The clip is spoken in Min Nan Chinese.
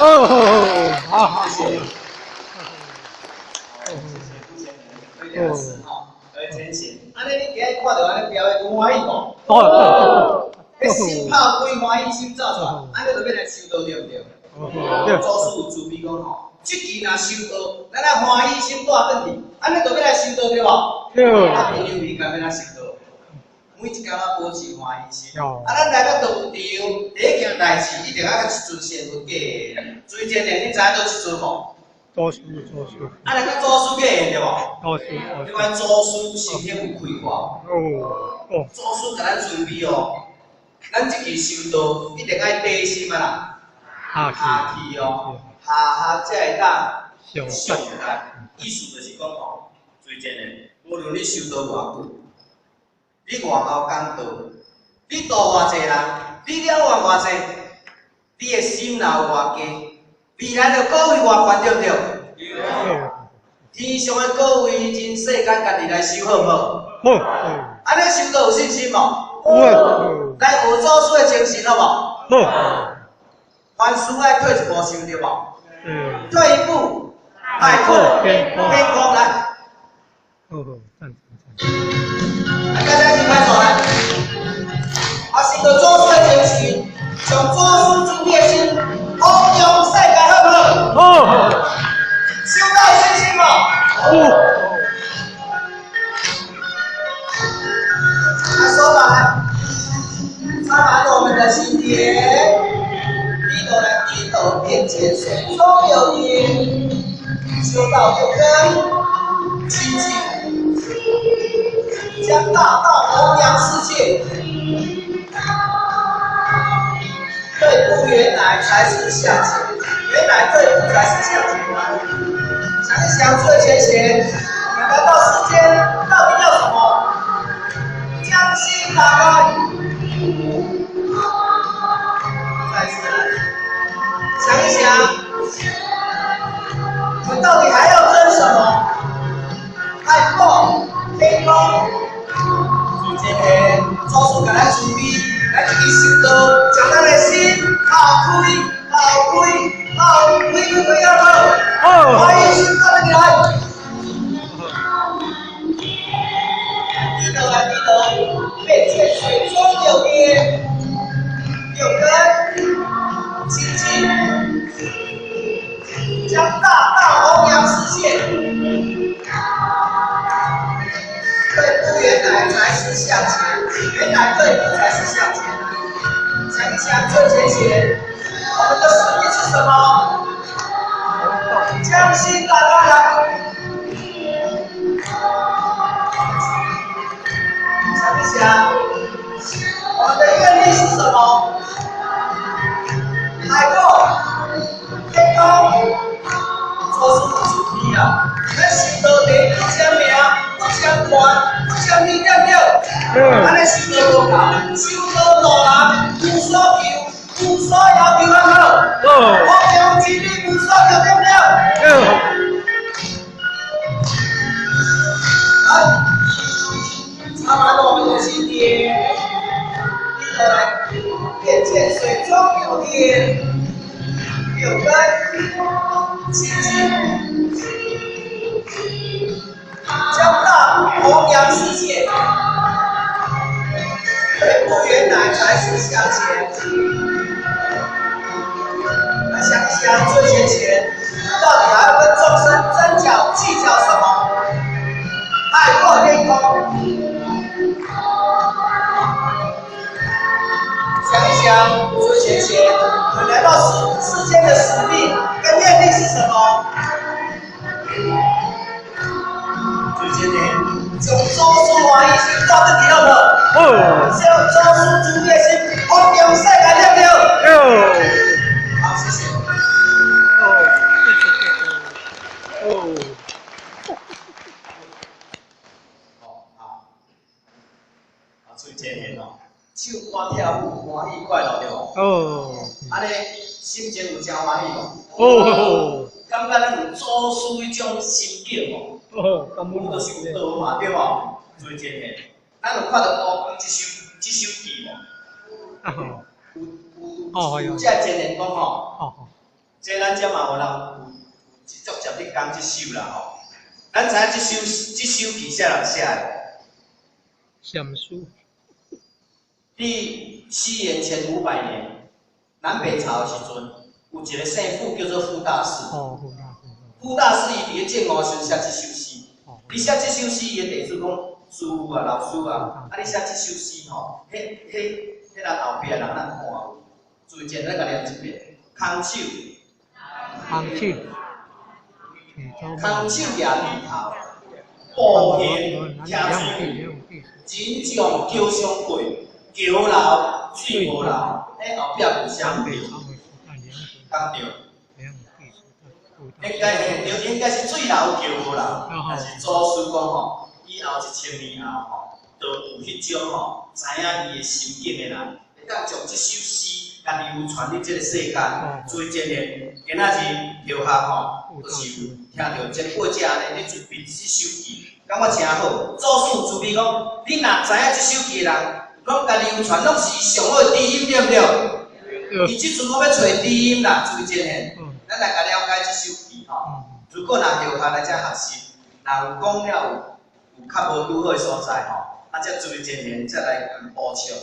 哦，好好，谢谢。谢谢傅先生推荐的诗吼，来前行。按呢你今日看著按呢表演，有歡喜無？哦，彼心拍開歡喜心走出來，按呢就欲來修道對毋對？對。祖師有慈悲講吼，這期若修道，咱愛歡喜心帶轉去，按呢就欲來修道對無？對。啊，朋友伊敢欲來修道？每一工仔保持歡喜心。啊，咱來到道場，第一件代誌一定愛佮一尊仙佛結緣。水真蓮，你知影佗一尊無？祖師，祖師。啊，來佮祖師結緣對無？祖師，你看祖師心胸有開闊。哦。祖師共咱慈悲哦，咱這期修道一定愛低心啊啦，下去哦，下下才會當上來。意思就是講吼，水真蓮，無論你修道偌久，你偌𠢕講道，你度偌濟人，你了願偌濟，你的心若有偌低，未來就果位偌懸，對毋對？對。天上的果位真世間，家己來修好毋好？好。按呢修道有信心無？有。來學祖師的精神好無？好。凡事愛退一步想，對無？嗯。退一步，海闊天空來。好好，贊成贊。來，大家一起拍手來。啊，是著祖師的精神，將祖師慈悲的心，弘揚世界，好毋好？好。修道有信心無？有。來，手把來，插滿我們的心田，低頭來，低頭變淺，水中有魚，修道有根，清淨，將大道弘揚世界。退步原來才是向前，原來退步才是向前。想一想，諸位前賢，我們來到世間到底要什麼？將心打開，再次來，想一想，我們到底還要爭什麼？海闊天空，今天祖師共咱慈悲，咱一起修道，將咱的心打開，打開，打開，開開好無？好。歡迎心打起來。低頭來，低頭，變淺水中想，最浅显，我们的使命是什么？将心打开来。想一想，我们的愿力是什么？海阔天空，做事慈悲啊！咱修道地不争名，不争权，不争利，对不对？咱咧修道无够，修道路人无所求，无所要求，好不好？弘扬真理，无所求，对不对？来，插满我们的心田，你就来变见水中有天，有根，清净，将大弘扬世界。退步原来才是向前。来想一想，最浅显，到底还要跟众生争较计较什么？海阔天空。想一想，最浅显，你来到世间的使命跟愿力是什么？最浅显，将祖师欢喜心带转去好无？将祖师慈悲心弘扬世界，对不对？好，谢谢。哦，谢谢谢谢。哦。哦，好。啊，最浅显哦，唱歌跳舞欢喜快乐对无？哦。按呢，心情有诚欢喜无？哦。感觉咱有祖师彼种心境无？哦，阮就修道嘛，对无？最浅显，咱有看著吴刚这首偈无？有这个前言讲吼，这咱遮嘛有人有作者咧讲这首啦吼。咱知影这首偈啥人写的？禅师。伫西元前500年，南北朝的时阵，有一个圣父叫做傅大士。哦，傅大士。傅大士伊伫咧建国时写这首诗。你写这首诗，伊的弟子讲：师父啊，老师啊，啊你写这首诗吼，彼咱后壁人咱看有。最前咱共念一遍，空手。空手。空手举低头，步行徛水，真将桥上过，桥流水无流。彼后壁有啥物？讲对。应该嘿对，应该是水流桥无流，但是祖师讲吼，以后1000年后吼，就有彼种吼，知影伊的心境的人，会当将这首诗共流传伫这个世间。所以真的，今仔日后学吼，就是有听著前辈者按呢咧准备这首偈，感觉诚好。祖师慈悲讲，你若知影这首偈的人，拢共流传，拢是上好的知音，对毋对？伊这阵讲欲揣知音啦，所以真的。咱来共了解这首偈吼。如果若后学来遮学习，若有讲了有较无拄好的所在吼，啊，才注意前言，才来共补充。